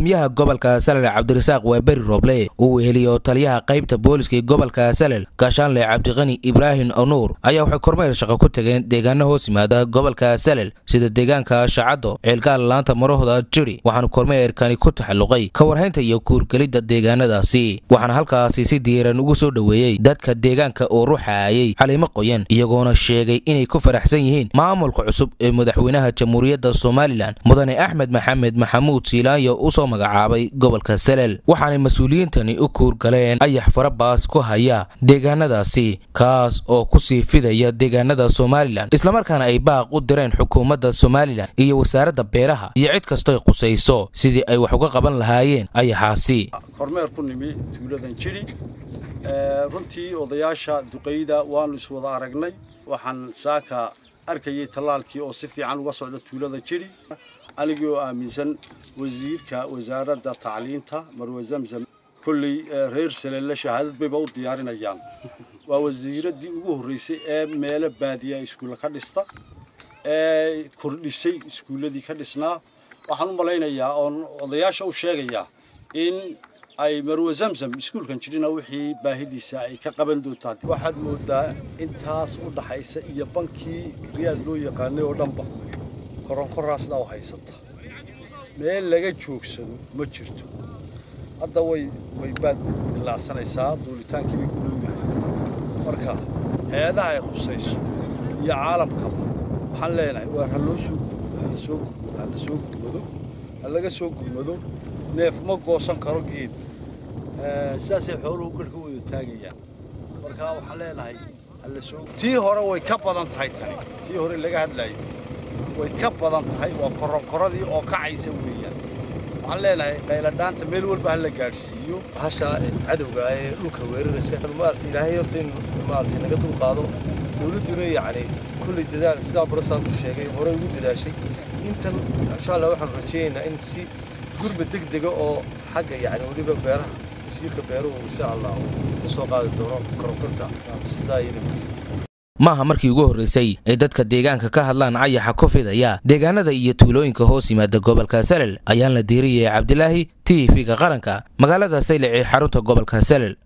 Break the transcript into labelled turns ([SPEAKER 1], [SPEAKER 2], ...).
[SPEAKER 1] Gudoomiyaha gobolka Salal Cabdirasaaq Waaberi Rooble uu weheliyo taliyaha qaybta booliska ee gobolka Salal Gaashaanle Cabdiqani Ibraahim Nuur ayaa waxay kormeer shaqo ku tageen deegaano hoos yimaada gobolka Salal sida deegaanka Shacado, Ceelgaal, Laanta Marahda, Jiri. Waxaana kormeerkani ku taxalluqay ka warhaynta iyo kuurgelidda deegaanadaasi, waxaana halkaasi si diiran ugu soo dhoweeyey dadka deegaanka oo ruxaayay caleemo qoyan, iyagoona sheegay inay ku faraxsan yihiin maamulka cusub ee madaxweynaha Jamhuuriyadda Somalilan Mudane Axmed Maxamed Maxamuud Siilaanyo u soo magacaabay gobolka Salal. Waxaanay mas-uuliyiintani u kuurgaleen ayax farabaas ku haya deegaanadaasi, kaas oo kusii fidaya deegaanada Somalilan, islamarkaana ay baaq u direen xukuumadda Somalilan iyo wasaaradda beeraha iyo cid kastoy qusayso sidii ay wax uga qaban lahaayeen ayaxaasi.
[SPEAKER 2] Kormeer ku nimi tuuladan Jiri, runtii odayaasha duqeyda waanu iswada aragnay. Waxaan saaka arkayay tallaalkii oo si fiican uga socda tuulada Jiri, anigii oo aaminsan wasiirka wasaaradda tacliinta Marwe Zamzam kolley reer Salelle shahaadad bayba u diyaarinayaan. Waa wasiiraddii ugu horreysay ee meelo baadiya iskuulla ka dhista ee kordhisay iskuulladii ka dhisnaa. Waxaan u malaynayaa oon odayaasha u sheegayaa in ay Marwe Zamzam iskuulkan jirina wixii baahidiisa ay ka qaban doontaan. Waxaad moodaa intaas u dhaxaysa iyo bankii Riyaad loo yaqaanay oo dhanba koronkoraasdaa u haysata, meel laga joogsado ma jirto. Hadda way baad dilaacsanaysaa, duulitaankii bay ku dhowdahay. Marka hay-adaha ay khusayso iyo caalamkaba waxaan leenahay waar ha loo soo gurmado, hala soo gurmado, hala soo gurmado, ha laga soo gurmado. Neef ma goosan karo geed, sidaasay xooluhu garhka wada taagayaan. Marka waxaan leenahay hala soo. Tii hore way ka badan tahay tani, tii hore laga hadlayo way ka badan tahay, waa koronkoradii oo kacaysa weeyaan. Waxaan leenahay qayladhaanta meel walba ha la gaadhsiiyo.
[SPEAKER 3] Hasha cadowga ee dhulka weeraraysa maaragtay, Ilaahay horta in maaragtay naga dul qaado. Dowladduna yacni kulley dadaal sidaa barasaabku sheegay horey ugu dadaashay intan. Insha Allah waxaan rajaynaynaa in si gurmad degdega oo xagga yacni weliba beeraha wasiirka beeruhu insha Allah uu ku soo qaadi doono koronkorta sidaa iyo.
[SPEAKER 1] Maaha markii ugu horreysay ay dadka deegaanka ka hadlaan cayaxa ku fidaya deegaanada iyo tuulooyinka hoos yimaada gobolka Salal. Ayaan la diiriyay Cabdilaahi, TV-ga Qaranka, magaalada Saylic ee xarunta gobolka Salal.